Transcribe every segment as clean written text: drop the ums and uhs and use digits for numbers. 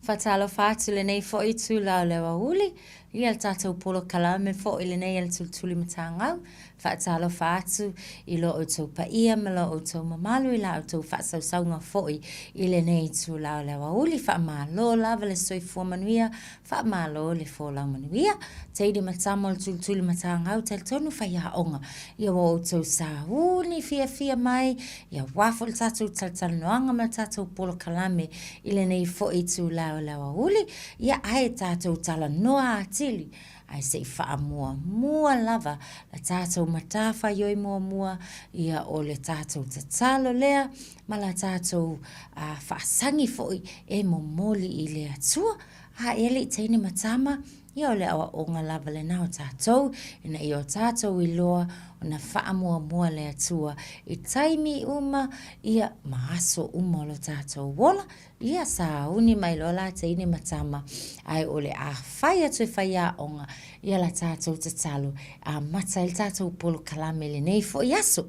Faatalofa atu lenei foi itula o le aoauli, ia le tatou polokalame foi lenei a le Tulituli Matagau. Faatalofa atu i lo outou paia ma lo outou mamalu i la outou faasausauga foi i lenei itula o le aoauli. Faamalo lava le soifua manuia, faamalo le folau manuia. Teine ma tama o le Tulituli Matagau, talitonu faiaoga, ia ua outou sauni fiafia mai, ia aua foi le tatou talatalanoaga ma le tatou polokalame i lenei foi itula o le aoauli, ia ae tatou talanoa atili, ae se i faamuamua lava la tatou matafaioi muamua, ia o le tatou tatalo lea ma la tatou faasagi foi e momoli i le Atua. A e alii teine ma tama, ia o le aoaoga lava lena o tatou, ina ia o tatou iloa ona faamuamua le Atua i taimi uma, ia ma aso uma o lo tatou ola. Ia sauni mai loa la teine ma tama, ae o le a fai atu e faiaoga ia la tatou tatalo e amata ai le tatou polokalame i lenei foi aso.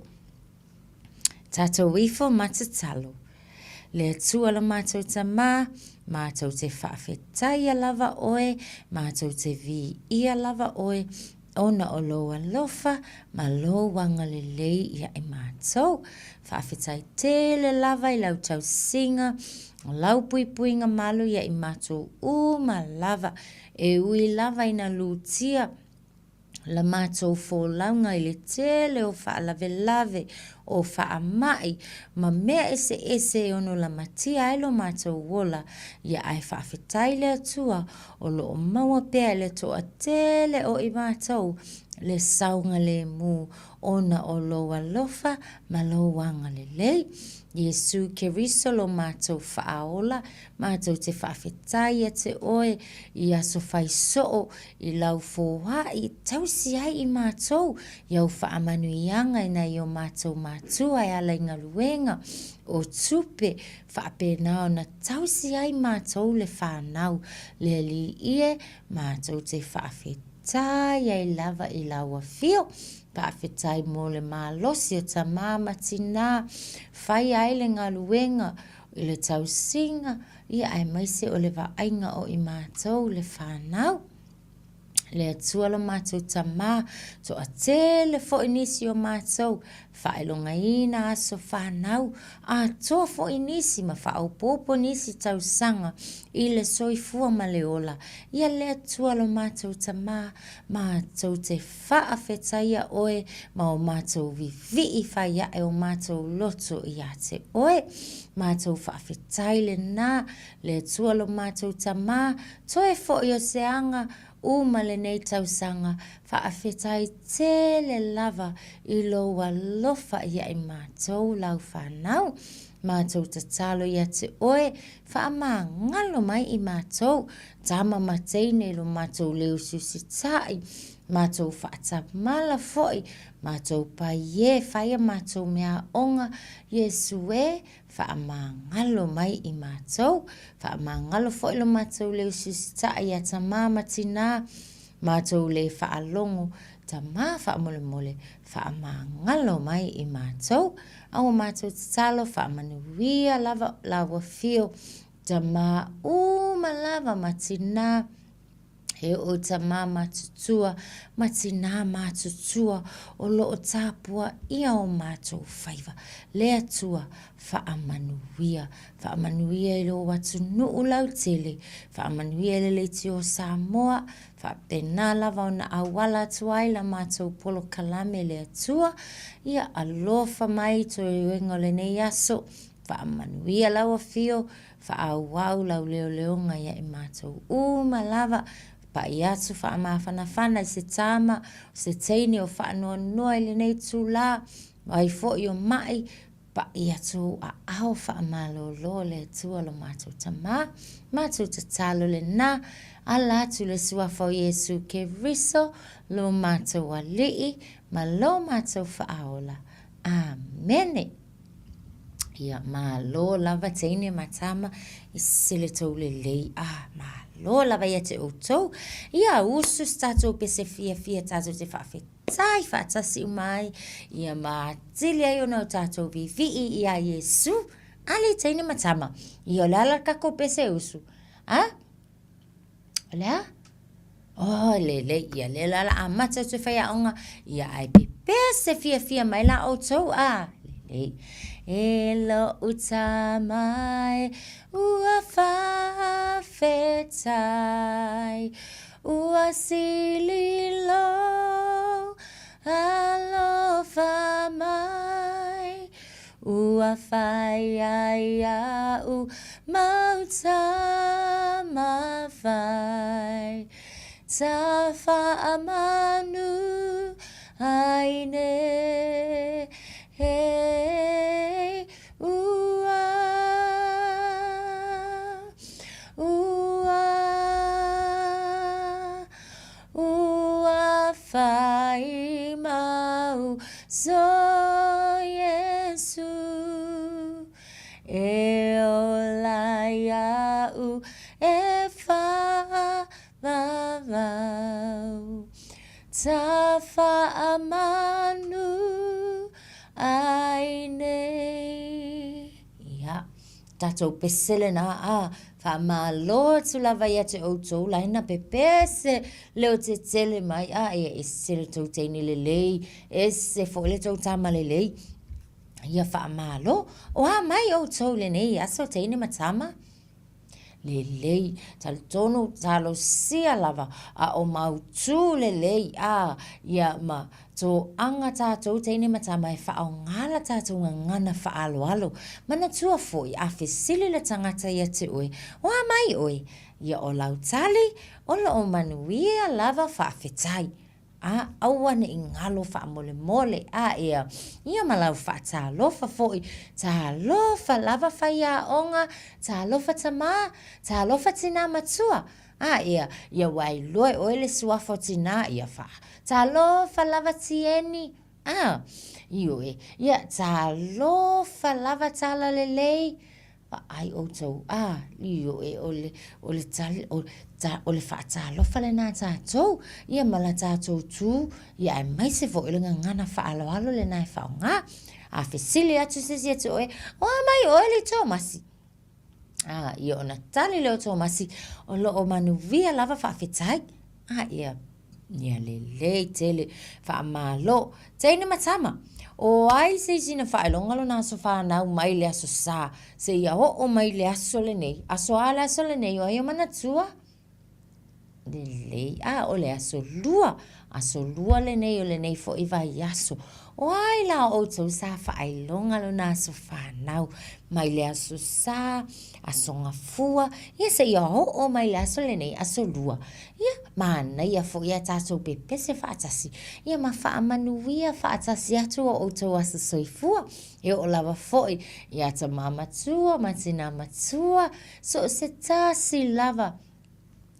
Tatou ifo ma tatalo. Le Atua lo matou Tamā, matou te faafetaia lava Oe, matou te viia lava Oe, ona o Lou alofa ma Lou agalelei ia i matou. Faafetai tele lava i Lau tausiga, o Lau puipuiga malu ia i matou uma lava, e ui lava ina lutia, la matou folauga i le tele o faalavelave, o faamai, ma mea eseese e ono lamatia ai lo matou ola, ia ae faafetai le Atua o lo o maua pea e le toatele o i matou le saogalemu ona o lou alofa ma lou agalelei. Iesu Keriso lo matou Faaola, matou te faafetai ia te oe i aso fai soo i lau foai e tausi ai i matou i au faamanuiaga i nai o matou matua e ala i galuega o tupe faapena ona tausi ai matou le fanau le Alii e matou te faafetai ai lava i lau afio. Faafetai mo le malosi o tamā ma tinā faia ai le galuega i le tausiga ia aemaise o le vaaiga o i matou le fanau. Le Atua lo matou Tamā, toatele foi nisi o matou, faailogaina aso fanau, atoa foi nisi ma faaopoopo nisi tausaga i le soifua ma le ola. Ia le Atua lo matou Tamā, matou te faafetaia Oe ma o matou vivii fai ae o matou loto ia te Oe. Matou faafetai lena, le Atua lo matou Tamā, toe foi o se aga uma lenei tausaga, faafetai tele lava i Lou alofa ia i matou Lau fanau. Matou tatalo ia te Oe, faamagalo mai i matou, tama ma teine i lo matou le usiusitai, matou faatamala foi, matou pai e, fai a matou meaaoga, Iesu e, faamagalo mai i matou. Faamagalo foi lo matou le usiusitai ia tamā ma tinā, matou le faalogo, tamā faamolemole, faamagalo mai i matou. A ua matou tatalo, faamanuia lava lau afio, tamā uma lava ma tinā, E oo i tamā matutua ma tinā matutua o lo o tapuaia o matou faiva. Le Atua, faamanuia. Faamanuia i lou atunuu lautele, faamanuia i le leitio o Samoa, faapena lava ona auala atu ai la matou polokalame le Atua, ia alofa mai i toeoega o lenei aso, faamanuia lau afio, Faaauau lau leoleoga ia i matou uma lava, pai atu faamafanafana i se tama, o se teine o faanoanoa i lenei itula, o ai foi o ma'i, pai atu ou aao faamalolo le Atua lo matou Tamā, matou tatalo lena, ala atu i le Suafa o Iesu Keriso, lo matou Alii ma lo matou Faaola. Amene. Ia, malo lava teine ma tama, e sese le tou lelei, ah, malo lava ia te outou. Ia, usu se tatou pese fiafia tatou te faafetai faatasi uma ai, ia ma atili ai ona o tatou vivii ia Iesu. A lea teine ma tama, ia o le a la le tatou pese usu? A? O le a? Oh, lelei, ia lea la o le a amata atu e faiaoga, ia ae pepese fiafia mai la ʻoutou, a? Lelei. E loʻu tama e, ua faafetai, ua sili lou alofa mai, Ua fai ai iaʻu mau tama fai, Ta faamanu ai nei ua, ua, Ua fai mau so Iesu E ola iaʻu e faavavau Ta faamanu ai nei. Ia, tatou pese lena a Faamalo atu lava ia te outou laina pepese leo tetele mai a ia ese le tou teine lelei, ese foi le tou tama lelei. Ia faamalo. O a mai outou i lenei aso teine ma tama? Lelei, talitonu talosia lava a o mautū lelei a ia ma Toaga tātou teine ma tama e whaaoga la tātou gagana whaaloalo. Manatua foi, a fesili le tangata ia te oe, o a mai oe? Ia o lau tali, o loo manuia lava faafetai. A, aua ne i galo faamolemole, a ea, ia ma lau faatalofa foi, talofa lava faiaoga, talofa tamā, talofa tinā matua. A ia, ia ua iloa e oe le suafa o tinā, ia wha. Talofa lava Tieni, a, ioe, ia talofa lava Talalelei, vaai ʻoutou, a, ioe, o le, o le tali, o, ta, o le faatalofa lenā tātou, ia ma la tātou tū, ia aemaise foi o le gagana faaaloalo lenā e faaaoga. A fesili atu se isi ia te oe, o a mai oe le Tomasi? A, ia ona tali lea o Tomasi, o loo manuia lava faafetai. A, ia, ia lelei tele, faamalo. Teine ma tama, o ai se isi na faailoga lona aso fanau mai le aso Sa, seia oo mai le aso lenei, aso a le aso lenei, o ai o manatua? Lelei, a o le aso lua, aso lua lenei o lenei foi vaiaso. O ai la o ʻoutou sa faailoga lona aso fanau mai le aso Sa, aso Gafua, ia seia oo mai le aso lenei, aso lua. Ia, manaia foi a tatou pepese faatasi, ia ma faamanuia faatasi atu o ʻoutou aso soifua. E oo lava foi iā tamā matua ma tinā matua, so o se tasi lava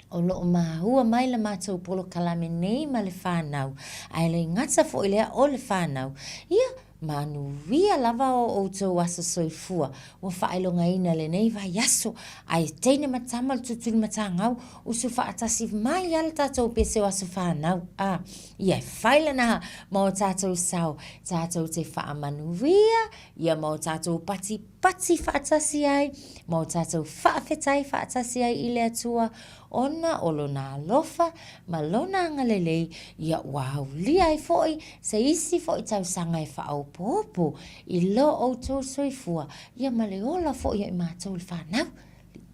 o lo o māua mai la matou polokalame nei ma le whānau, ae le gata foi lea o le whānau. Ia, manuia lava o outou aso soifua, ua faailogaina lenei vaiaso, ae teine ma tama le tutuli matagau, usu faatasi mai a le tatou pese o aso whānau, a, ia e whai lana ma o tatou sao, tatou te whaamanuia, ia ma o tatou pati pati faatasi ai ma o tatou faafetai faatasi ai i le Atua ona o Lona alofa ma Lona agalelei, ia ua aulia ai foi se isi foi tausaga e faaopoopo i lo outou soifua, ia ma le ola foi o i matou le fanau.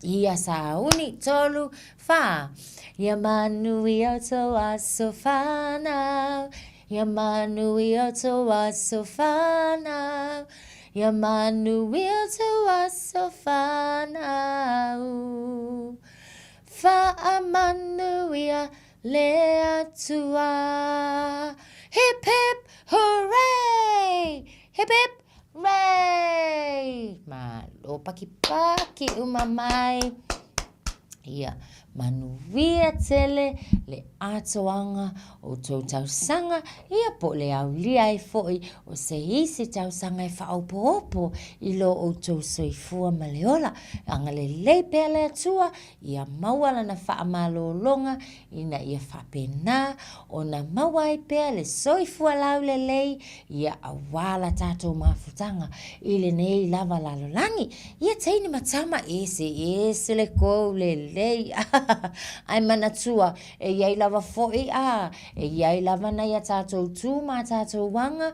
Ia sauni, tolu, fa. Ia manuia outou aso fanau. Ia manuia outou aso fanau. Ia manuia outou aso fanau. Faamanuia le Atua. Hip hip hooray! Hip hip hooray! Malo pakipaki uma mai. Ia, Manuia tele le atoaga o tou tausaga, ia po o le aulia ai foi o se isi tausaga e faaopoopo i lo outou soifua ma le ola. Agalelei pea le Atua ia maua Lana faamalologa ina ia faapena ona maua ai pea le soifua laulelei, ia aua la tatou mafutaga i lenei lava lalolagi. Ia teine ma tama, eseese le kou lelei, ae manatua e i ai lava foi a, e i ai lava nai a tatou tu ma a tatou aga,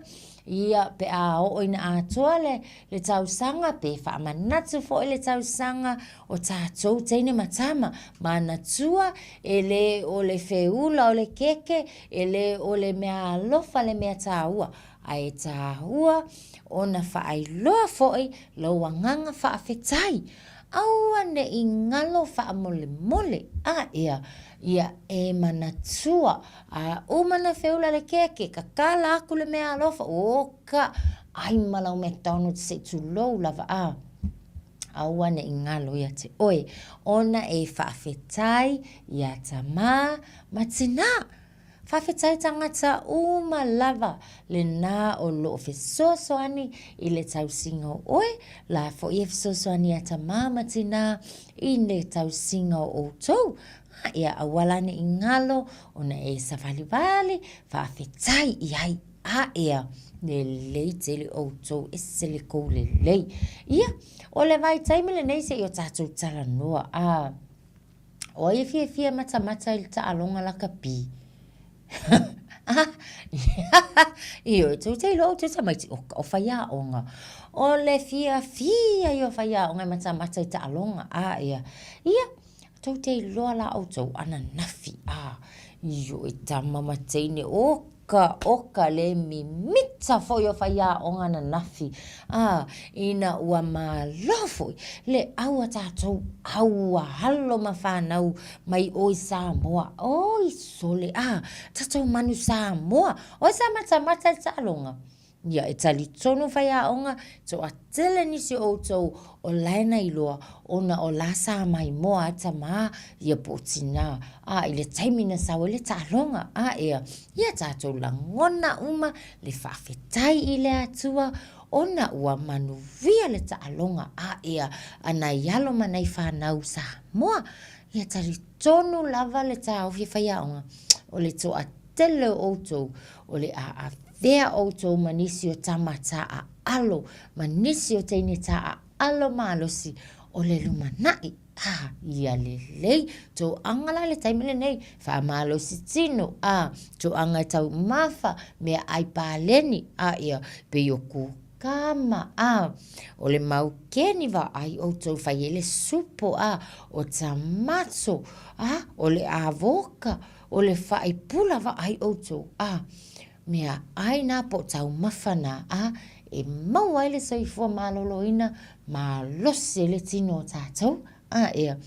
ia pe a oo ina atoa le, le tausaga pe faamanatu foi le tausaga o tatou teine ma tama, manatua e le o le feula o le keke, e le o le meaalofa le mea taua, ae taua ona faailoa foi lou agaga faafetai. Aua ne i galo faamolemole, a ea, ia e manatua, a uma ona feula le keke, tatala atu le meaalofa, oka, ai ma lau McDonald's se i tulou lava a. Aua ne i galo ia te oe, ona e faafetai iā tamā ma tinā. Faafetai tagata uma lava lena o loo fesoasoani i le tausiga o oe, la foi e fesoasoani iā tamā ma tinā i le tausiga o outou. A ia aua la ne i galo ona e savalivali faafetai i ai. A ea, lelei tele outou, ese le kou lelei. Ia, o le vaitaimi lenei se i o tatou talanoa, a. O ai e fiafia e matamata i le taaloga lakapi? Ioe, tou te iloa outou tamaiti, o faiaoga. O le fiafia ia o faiaoga e matamata i taaloga, a ia. Ia, tou te iloa la outou ananafi, a, ioe, tama ma teine, o Oka, oka le mimita foi o faiaoga ananafi, a, ina ua malo foi le ʻau a tatou ʻau a alo ma fanau mai ʻo i Samoa, oi sole, a, tatou manu Samoa, o ai sa matamata i le taaloga? Ia, e talitonu faiaoga, toatele nisi o outou o la e na iloa ona o la sa maimoa ai tamā ia po o tinā, a i le taimi na sau ai le taaloga, a ea, ia tatou lagona uma le faafetai i le Atua ona ua manuia le taaloga, a ea, a nai alo ma nai fanau Samoa. Ia talitonu lava le taofi faiaoga, o le toatele o outou o le a avea outou ma nisi o tama taaalo ma nisi o teine taaalo malosi o le lumanai. A, ia lelei, toaga la le taimi lenei, faamalosi tino, a, toaga e taumafa, meaai paleni, a, ia, pei o kukama, a, o le maukeni vaai outou fai ai le supo, a, o tamato, a, o le avoka, O le faipula vaai outou, a, meaai na po o taumafa na, a, e maua ai le soifua maloloina malosi ai le tino o tatou, a, ea,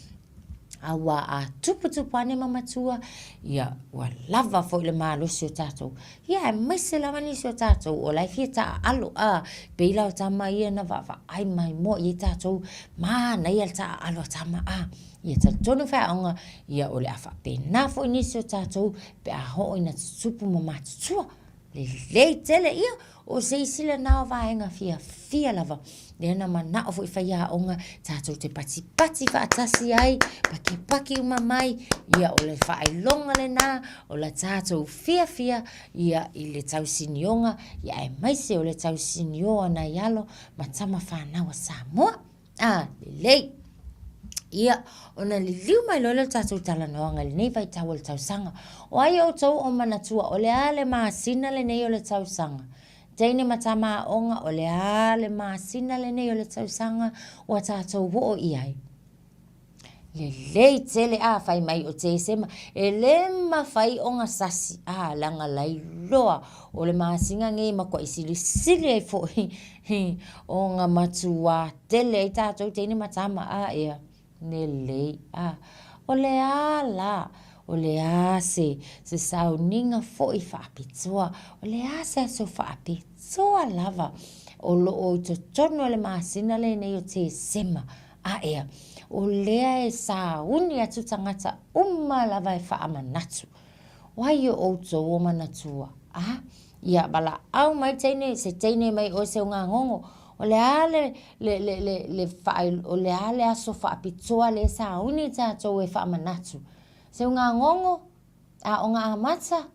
auā a tuputupu ane ma matua, ia, ua lava foi le malosi o tatou, ia, aemaise lava nisi o tatou o la e fia taaalo, a, pei la o tama ia na vaavaai maimoa i ai tatou, manaia le taaalo a tama, a. Ia talitonu faiaoga, ia o le a faapena foi nisi o tatou pe a hoo ina tutupu ma matutua. Lelei tele ia, o se isi lena o vaega fiafia lava, lea na manao foi faiaoga tatou te patipati faatasi ai, pakipaki uma mai, ia o le faailoga lena o la tatou fiafia ia i le tausinioga, ia aemaise o le tausinio a nai alo ma tama fanau a Samoa. A, lelei. Ia, ona liliu mai loa lea o le tatou talanoaga i lenei vaitau o le tausaga. O ai outou o manatua o le a le masina lenei o le tausaga? Teine ma tama aoga, o le a le masina lenei o le tausaga ua tatou oo i ai? Lelei tele, a fai mai o Tesema, e le mafai ona sasi, a leaga lailoa o le masina nei e matuai silisili ai foi Ona matuā tele ai tatou teine ma tama, a ea, lelei, a. O le a la, o le a se, se sauniga foi faapitoa, o le a se aso faapitoa lava o lo o i totonu o le masina lenei o Tesema, a ea. O lea e sauni atu tagata uma lava e faamanatu. O ai o outou o manatua, a? Ia valaau mai teine, se teine mai oe Seugagogo, o le a le, le, le, le, le, o le a le aso faapitoa lea e sauni tatou e faamanatu? Seugagogo, Aoga Amata,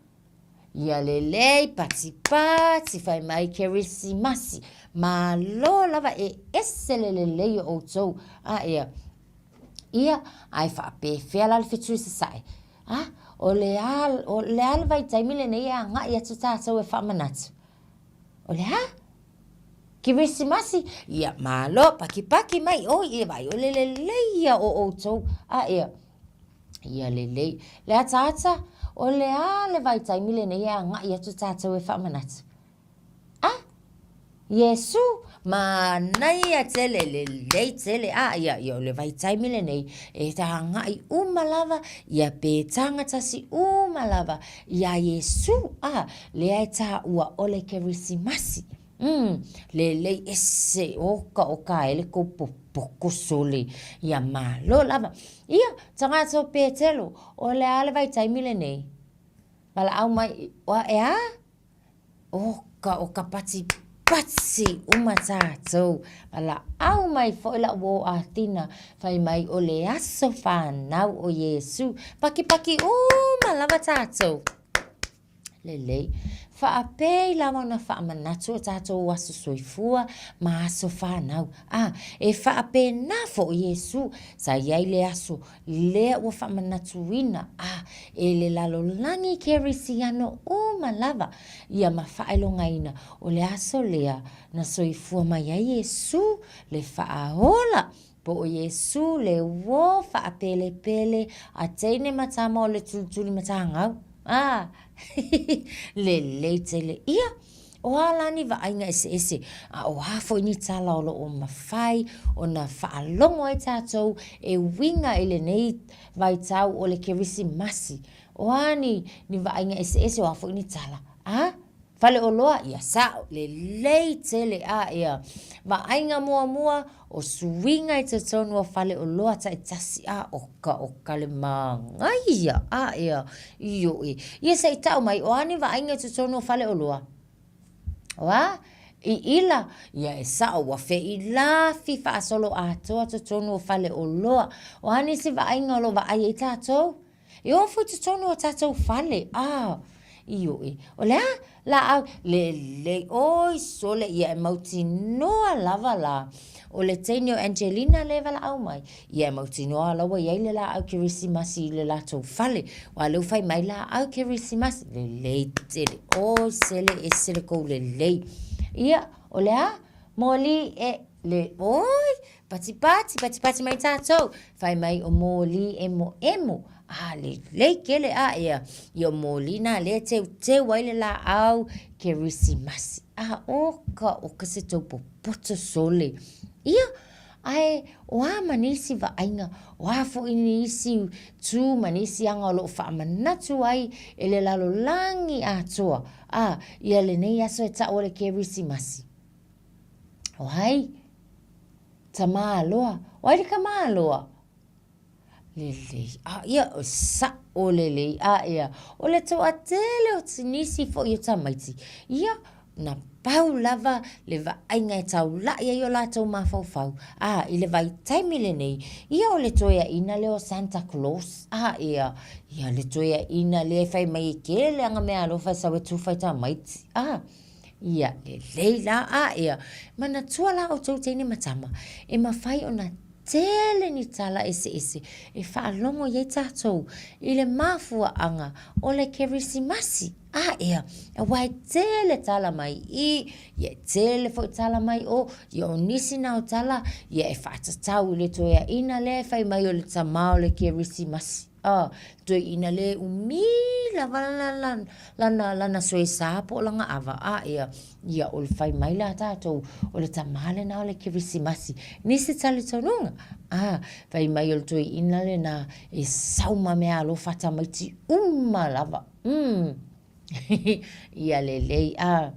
Ia lelei, patipati, fai mai Kerisimasi, malo lava e ese le lelei o outou, a ea, ia, ae faapefea la le fetu i sasae? A, o le a, o le a le vaitaimi lenei e agai atu tatou e faamanatu? O le a? Kerisimasi, ia malo, pakipaki mai oi, ia vaai o le lelei ia o outou, a ea, Ia lelei. Le ataata, o le a le vaitaimi lenei e agai atu tatou e faamanatu? A! Iesu! Manaia tele, lelei tele. A, ia, ia, o le vaitaimi lenei e agai uma lava, ia pe tagatasi uma lava iā Iesu. A, lea e taua o le Kerisimasi. Umm, lelei ese, oka oka e le kou popoto sole, ia malo lava. Ia, tagata o Petelo, o le a le vaitaimi lenei? Valaau mai, oa e a? Oka oka patipati uma tatou. Valaau mai foi la'u uo Atina, fai mai o le aso fanau o Iesu. Pakipaki uma lava tatou. Lelei. Faapei lava ona faamanatu o tatou aso soifua ma aso fanau. A, e faapena foi Iesu, sa i ai le aso lea ua faamanatuina, a, e le lalolagi kerisiano uma lava ia ma faailogaina o le aso lea na soifua mai ai Iesu le faaola Po o Iesū le uō faapelepele a teine ma tama o le tulituli matagau. Ah! Lelei tele. Ia, o a la ni vaaiga eseese, a o a foi ni tala o lo o mafai ona faalogo ai tatou e uiga i lenei vaitau o le Kerisimasi? O a ni, ni vaaiga eseese, o a foi ni tala? Ah! Faleoloa, ia sao, lelei tele a ea. Vaaiga muamua, o suiga i totonu o faleoloa taitasi a oka oka le māgaia a ea, ioe. Ia se i tau mai, o a ni vaaiga i totonu o faleoloa? O a? Iʻila, ia e sao, ua feilafi faasoloatoa totonu o faleoloa. O a nisi vaaiga o lo o vaai ai tatou? E oo foi totonu o tatou fale, ah, ioe, o le a? Laau, lelei, oi sole, ia e mautinoa lava la, o le teine o Angelina lea e valaau mai, ia e mautinoa la ua i ai le laau Kerisimasi i le latou fale, aua o lea ua fai mai laau Kerisimasi, lelei tele, oi sele ese le kou lelei. Ia, o le a? Moli e, le, oi, Patipati, patipati mai tatou, fai mai o moli emoemo, a lelei kele a ea, ia o moli na lea teuteu ai le laau Kerisimasi. A oka, oka se tou popoto sole. Ia, ae o a ma nisi vaaiga, o a foi nisi tu ma nisi aga o lo o faamanatu ai e le lalolagi atoa, a ia lenei aso e tau o le Kerisimasi. O ai? Tamāloa. O ai le tamāloa? Lelei. A, ia, o saʻo lelei. A, ia, o le toatele o nisi foi o tamaiti, ia, na pau lava le vaaiga e taulaʻi ai o latou mafaufau. A, i le vaitaimi lenei, ia o le toeaina lea o Santa Claus. A, ia, ia le toeaina lea e fai mai e kele ana meaalofa e sau e tufa i tamaiti. A. Ia lelei la a ea, manatua la outou teine ma tama, e mafai ona tele ni tala eseese e faalogo i ai tatou i le mafuaaga o le Kerisimasi. A ea, aua e tele tala mai i, ia e tele foi tala mai o, ia o nisi na o tala, ia e faatatau i le toeaina lea e fai mai o le tama o le Kerisimasi. A, toeaina le umi lava lana, lana, lana soesa po o lana ava, a ea, ia o le fai mai la tatou, o le tama lena o le Kerisimasi. Nisi talitonuga, a, fai mai o le toeaina lena e sau ma meaalofa tamaiti uma lava. Umm, ia lelei, a.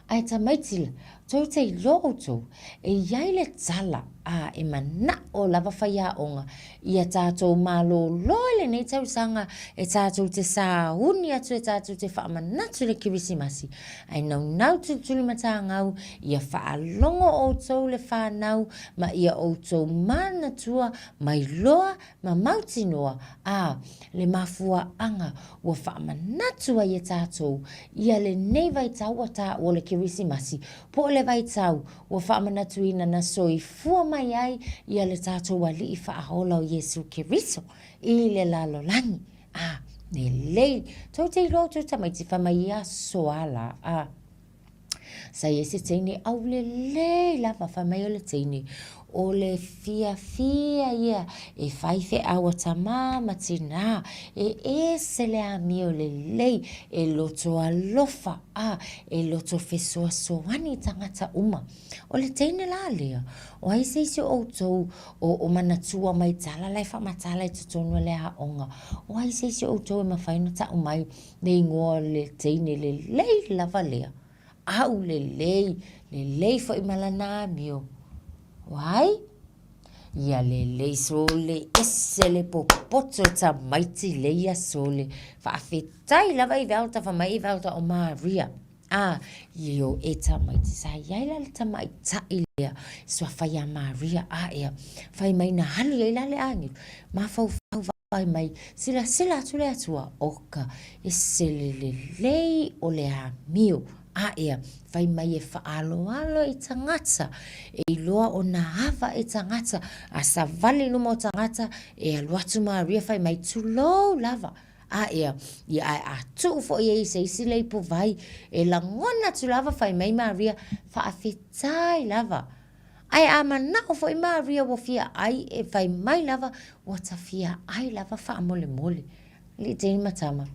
Ae tamaiti la, tou te iloa outou, e i ai le tala. A e manaʻo lava faiaoga ia tātou malōlō i lenei tausaga e tātou te sāuni atu e tātou te faamanatu i le Kerisimasi. Ae naunau tulituli matagau ia faalogo outou le whanau ma ia outou manatua mai loa ma mautinoa a le mafuaaga ua faamanatu ai e tātou ia lenei vaitau ua taua o le Kerisimasi po o le vaitau Ua faamanatuina na soifua mai ai ia le tatou Alii Faaola o Iesu Keriso i le lalolagi. A, lelei. Tou te iloa outou tamaiti fai mai ia aso a la, a. Sa i ai se teine aulelei lava, fai mai o le teine, o le fiafia ia e fai feau a tamā ma tinā, e ese le amio lelei, e loto alofa, a e loto fesoasoani tagata uma. O le teine la lea, o ai se isi o outou o, o manatua mai tala la e faamatala i totonu o le aoga, o ai se isi o outou e mafai ona ta'u mai le igoa o le teine lelei lava lea, aulelei, lelei foi ma lana amio. O ai? Ia lelei sole, ese le popoto e tamaiti leia sole. Faafetai lava i Velta, fai mai i Velta o Maria. A, io e tamaiti, sa iai la le tamaita'i lea, suafa ia Maria, a ea, fai mai na alu i ai la le agelu, mafaufau Fai mai, silasila atu le Atua, oka, ese le lelei o le amio, a ea, fai mai e faaaloalo i tagata, e iloa ona ava i tagata, a savali i luma o tagata, e alu atu Maria fai mai, tulou lava, a ea, ia ae a tuu foi e i se isi leipo vai, e lagona atu lava, fai mai Maria, faafetai lava. Ae a manaʻo foi Maria ua fia ʻai e fai mai lava ua ta fia ʻai lava faamolemole. Alii teine ma tama.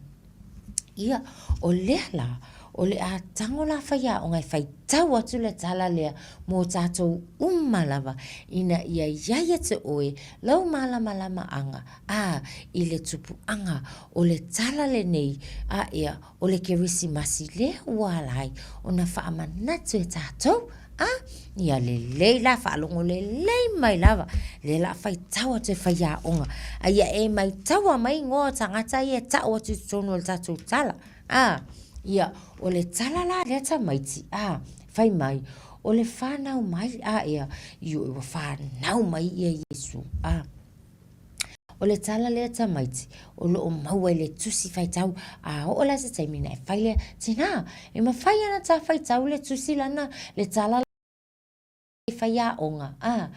Ia, o lea la, o le a tago la faiaoga e faitau atu le tala lea mo tatou uma lava ina ia iai ia te oe lau malamalamaaga a i le tupuaga o le tala lenei a ea o le Kerisimasi lea ua ala ai ona faamanatu e tatou, a, ia lelei la, faalogo lelei mai lava, lea la a faitau atu e faiaoga, a ia e maitaua mai igoa o tagata ia e tau atu i totonu o le tatou tala, a, ia, o le tala la lea tamaiti, a, fai mai, o le fanau mai, a, ia, ioe ua fanau mai ia Iesu, a. O le tala lea tamaiti, o lo o maua i le tusi faitau, a oo la se taimi ona e fai lea, Tinā, e mafai ana tā faitau le tusi lana, le tala i faiaoga, a,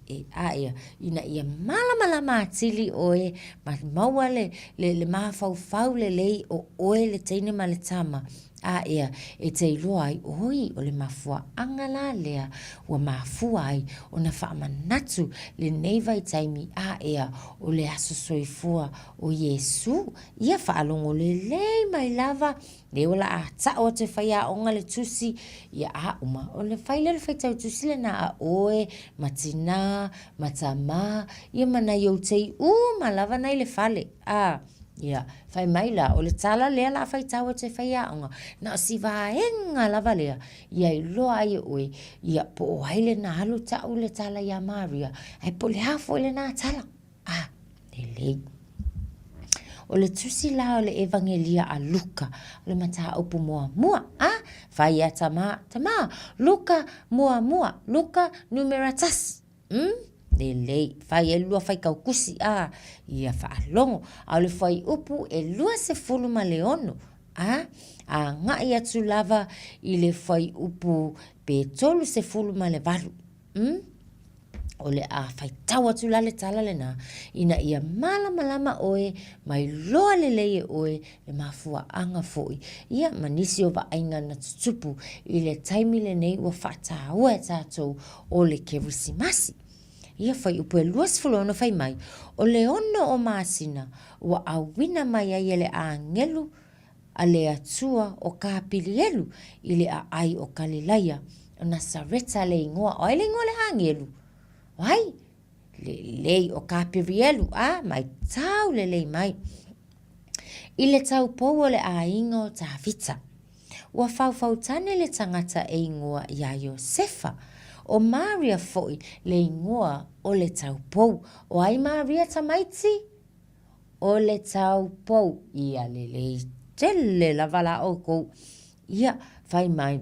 e, a ia, ina ia malamalama atili oe ma maua le, le, le mafaufau lelei o oe le teine ma le tama, A ea, e te iloa ai, oi, o le mafuaaga la lea ua mafua ai ona faamanatu lenei vaitaimi, a ea, o le aso soifua o Iesū. Ia faalogo lelei mai lava, lea ua laa tau atu e faiaoga le tusi, ia a uma, o le fai lea o le faitau tusi lena a oe, ma tinā, ma tamā, ia ma nai ou tei uma lava nai le fale, a. Ia, fai mai la, o le tala lea la faitau atu e faiaoga, na o si vaega lava lea, ia iloa ai e oe, ia, po o ai lena alu tau le tala iā Maria, ae po o le a foi lena tala. A, lelei. O le tusi la o le Evagelia a Luka, o le mataupu muamua, a, fai ia tamā, tamā, Luka muamua, Luka numera tasi. Umm, lelei, fai ai lua faitau kusi, a, ia faalogo, a o le fuaiupu e 26, a, agai atu lava i le fuaiupu pe 38, umm, o le a faitau atu la le tala lena, ina ia malamalama oe, mai loa lelei e oe le mafuaaga foi, ia ma nisi o vaaiga na tutupu i le taimi lenei ua faataua e tatou o le Kerisimasi. Ia fuaiupu e 26 fai mai, O le ono o masina ua ʻauina mai ai e le ʻāgelu a le Atua o Kapilielu i le ʻaʻai o Kalilaia, o Nasareta le igoa. O ai le igoa o le ʻāgelu? O ai? Lelei, o Kapirielu, a, maitau lelei mai. I le taupou o le ʻāiga o Tāvita. Ua faufautane le tagata e igoa iā Iosefa. ʻO Maria foi le igoa o le taupou. ʻO ai Maria tamaiti? ʻO le taupou. Ia lelei tele lava la ʻoukou. Ia, fai mai,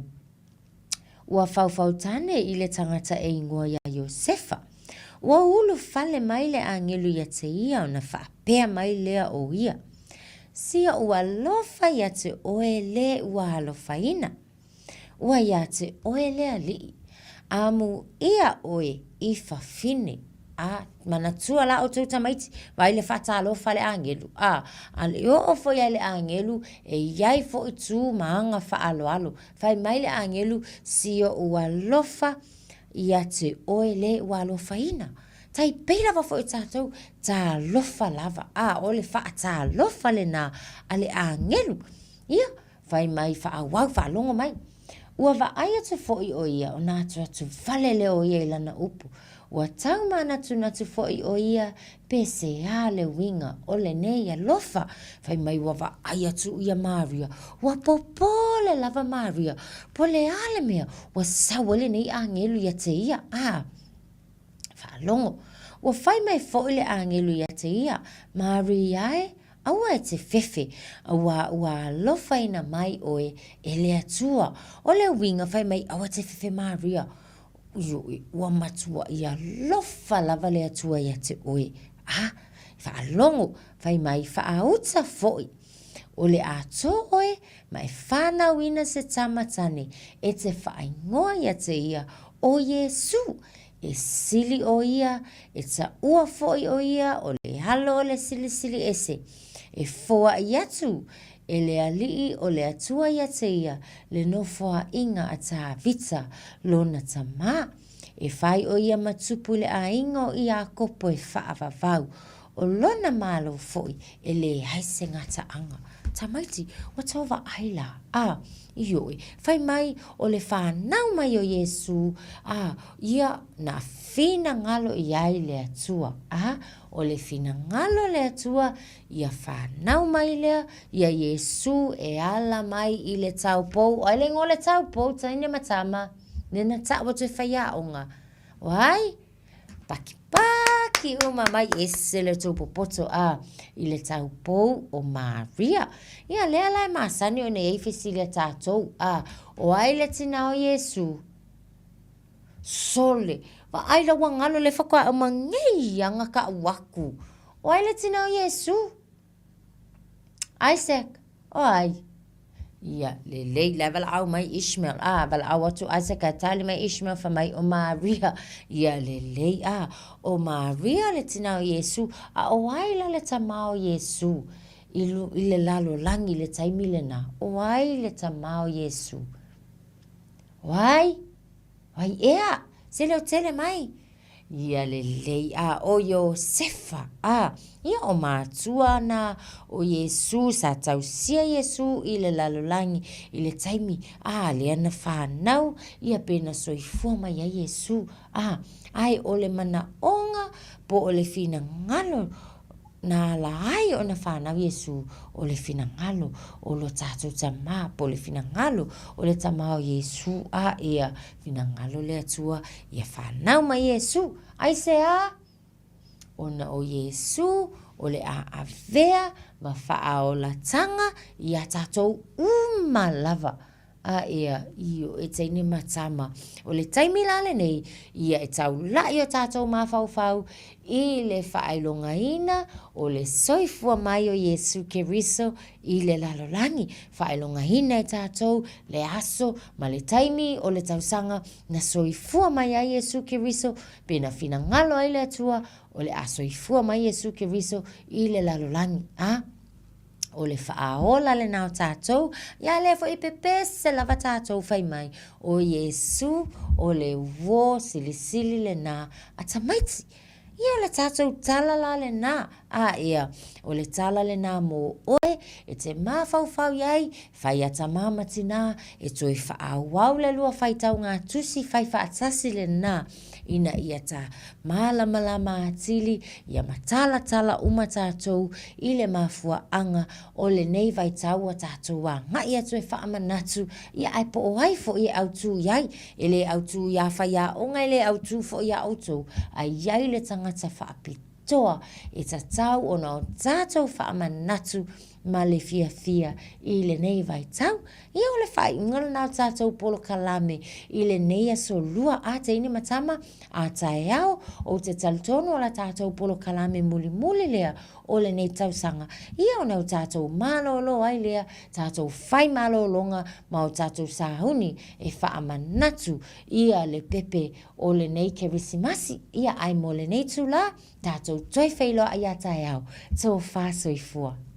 Ua faufautane i le tagata e igoa iā Iosefa. Ua ulufale mai le ʻāgelu iā te ia ona faapea mai lea ʻo ia, Sia ua alofa iā te ʻoe le ua alofaina. Ua iā te ʻoe le aliʻi. Amu ʻia ʻoe i fafine, a manatua la ʻoutou tamaiti, vaai le faatalofa a le ʻāgelu, a ʻaʻole oʻo foi ai le ʻāgelu e iai foi tū ma aga faaaloalo. Fai mai le ʻāgelu, Si oʻu alofa ia te ʻoe le ua alofaina. Tai pei lava foi o tātou, talofa lava, a ʻo le faatalofa lenā a le ʻāgelu. Ia, Fai mai faaauau faalogo mai. Ua vaai atu foʻi ʻo ia o nātuatu wale lea o ia i lana upu. Ua tau mānatunatu foʻi ʻo ia peseā le uiga o lenei alofa. Fai mai ua vaai atu ia Maria. Ua popole lava Maria. Po le a le mea ua sau ai lenei ʻāgelu ia te ia, a. Faalogo. Ua fai mai foʻi le ʻāgelu ia te ia, Maria e, aua e te fefe, auā ua alofaina mai ʻoe e le Atua. ʻO le uiga fai mai aua te fefe Maria, ioe, ua matuaʻi alofa lava le Atua ia te ʻoe. A, faalogo, fai mai faauta foʻi. ʻO le ʻātō ʻoe ma e whānauina se tama tane e te whaaingoa ia te ia ʻo Iesū, e sili ʻo ia, e taʻua foʻi ʻo ia ʻo le alo o le Silisili Ese, e foaʻi atu e le Aliʻi o le Atua ia te ia le nofoaʻiga a Tāvita lona tamā, e whai ʻo ia ma tupu i le ʻāiga o Iakopo e faʻavavau, ʻO lona malo foʻi e leai se gataʻaga. Tamaiti, ua tau vaai la, a, ioe, fai mai ʻo le whanau mai o Iesū, a, ia na finagalo i ai le Atua, a, ʻo le finagalo le Atua, ia whanau mai lea ia Iesū e ala mai i le taupou, ʻo ai le igoa o le taupou, taine ma tama, le na taʻu atu e faiaoga, ʻo ai? Pakipaki uma mai ese le tou popoto a i le taupou o Maria. Ia lea la e masani ona i ai fesili a tātou, a o ai le tina o Iesu? Sole, vaai la ua galo le whakae o mangei anga ka uaku. O ai le tina o Iesu? Isaac, o ai? Ia, lelei, la e valaau mai Ishmael, a, valaau atu Isaac ae tali mai Ishmael fai mai o Maria. Ia, lelei, a, o Maria le tina o Iesu, a o ai la le tama o Iesu i, lu, i le lalolagi i le taimi lena? O ai le tama o Iesu? O ai? O ai ea? Se leo tele mai. Ia lelei, a ʻo Iosefa, a ia ʻo mātua ana o Iesū, sa tausia Iesū i le lalolagi i le taimi, a lea na whanau ia pe na soifua mai ai Iesū, a ae ʻo le manaʻoga po o le finagalo na ala ai ona whanau Iesū, ʻo le finagalo o lo tātou tamā, po o le finagalo o le tamā o Iesū, a ia Finagalo le Atua ia whanau mai Iesū. Aisea? Ona o Iesū o le a avea ma whaaolatanga i a tātou uma lava. A ia, io e teine ma tama. O le taimi la lenei, ia e taulaʻi o tātou mafaufau i le whaailogaina o le soifua mai o Iesū Keriso i le lalolagi. Whaailogaina e tātou le aso ma le taimi o le tausaga na soifua mai ai Iesu Keriso, pe na finagalo ai le Atua o le a soifua mai Iesu Keriso i le lalolagi, a o le faaola lena o tatou, ia lea foi pepese lava tatou fai mai, o Iesu o le uō silisili lena a tamaiti. Ia o le tātou tala la lenā, a ia, o le tala lenā mō oe e te māwhauwhau i ai, whai a tamā ma tinā, e toe whaauau le lua whaitau ngā tusi whai whaatasi lenā. ina ia ta malamalama atili, ia matalatala uma tatou i le mafuaaga o lenei vaitau ua tatou agai atu e faamanatu, ia ae po o ai foi e autu i ai. E le autu iā faiaoga, e le autu foi iā outou, ae i ai le tagata faapitoa e tatau ona o tatou faamanatu ma le fiafia i lenei vaitau. Ia o le faaiuga lena o le tatou polokalame i lenei aso lua a teine ma tama, a taeao, ou te talitonu o la tatou polokalame mulimuli lea o lenei tausaga, ia ona o tatou malolo ai lea, tatou fai malologa ma o tatou sauni e faamanatu ia le pepe o lenei Kerisimasi. Ia ae mo lenei itula, tatou toe feiloai ia taeao. Tofa soifua.